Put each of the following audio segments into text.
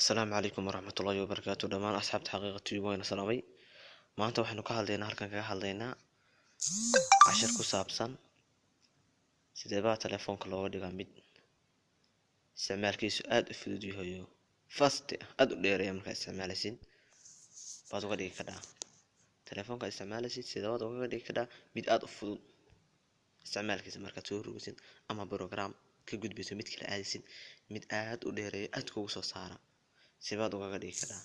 Asalaamu calaykum waraxmatullaahi wabarakaatu. Dhammaan asxaabta Xaqiiqa Tube wayna salaamay. Maanta waxaynu ka hadlaynaa, halkan kaga hadlaynaa cashir ku saabsan sideebaa telefoonka looga dhigaa mid isticmaalkiisu aada u fudud yahay oo fast ah, aada u dheereeya. Markaa isticmaalaysid baad uga dhigi kadhaa telefoonka isticmaalaysid, sideebaad uga dhigi kadhaa mid aada u fudud isticmaalkiisa markaad soo rogaysid ama program ka gudbayso mid kale aadaysid, mid aada u dheereeyo aada kugu soo saara sibaad ugaga dhigi kadhaa.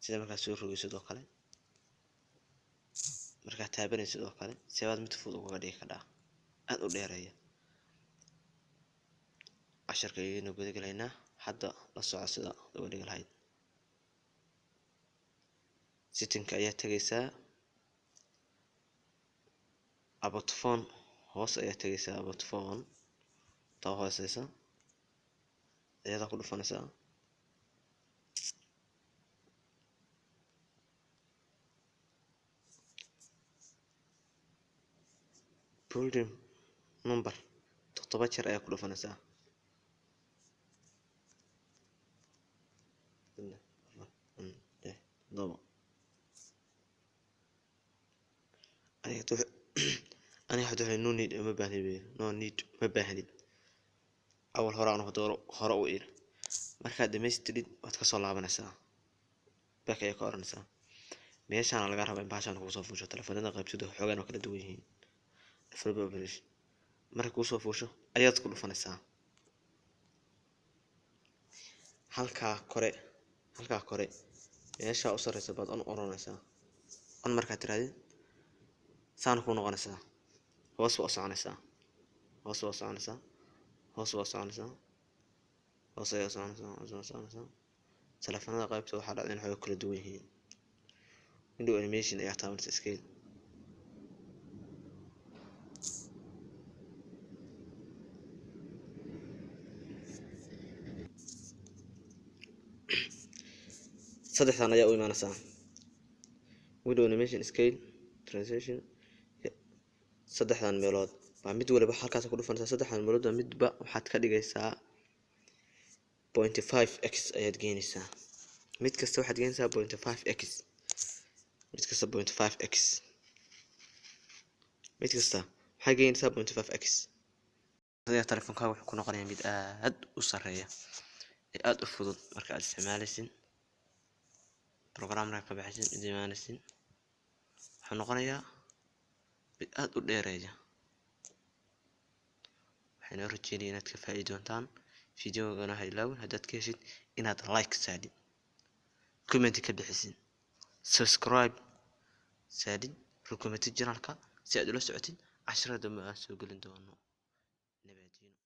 Sida markaad soo rogaysid oo kale, markaad taabanaysid oo kale, sibaad mid fudud ugaga dhigi kadhaa aada u dheereeya. Casharka ayaynu guda galaynaa hadda. La soco sida uga dhigi lahayd. Settingka ayaa tegaysaa, about phone hoos ayaa tegaysaa, about phone taa hooseysa ayadaa ku dhufanaysaa. Building number 7 jeer ayaa ku dhufanaysaa. 3, 4, 5, 6, 7. Aniga hada no need, uma baahni, no need, ma baahnid. Awal hore anu dooro hore u iri. Markaad dhamaystirid waad kasoo laabanaysaa, back ayaa ka oranaysaa. Meeshaan laga rabaa in bahashan kugu soo fuusho. Telefoonada qaybtooda xoogaan oo kala duwan yihiin. Developer operation marka kugu soo fuusho ayaad ku dhufanaysaa halkaa kore. Halkaa kore meesha u sareysa baad on oranaysaa. On markaad tirahdid saana ku noqonaysaa. Hoos baa u soconaysaa, hoos baa u soconaysaa, hoos baa u soconaysaa, hoos ayaa u soconaysaa, hoos baa u soconaysaa. Telefoonada qaybtooda waxaa dhacda in xoogaa kala duwan yihiin. Window animation ayaa taabanaysa, scale. Saddexdan ayaa u imaanaysaa: window animation, scale, transition. Saddexdan meelood baa mid waliba halkaas ku dhufanaysaa. Saddexdan meelood baa midba waxaad ka dhigaysaa 0.5 x ayaad geynaysaa. Mid kasta waxaad geynaysaa 0.5 x, mid kasta 0.5 x, mid kasta waxaad geynaysaa 0.5 x. Ayaa telefonkaaga wuxuu ku noqonayaa mid aad u sareeya ee aada u fudud marka aad isticmaalaysid programna ka baxaysid mid imaanaysid, wuxuu noqonayaa mid aada u dheereeya. Waxayna rajeynaya inaad ka faa'iidi doontaan videogana. Ha ilaawin haddaad ka heshid inaad like saadid, comment ka bixisid, subscribe saadid, recommend channelka si aad ula socotid casharada dambe aan soo gelin doono. Nabadiino.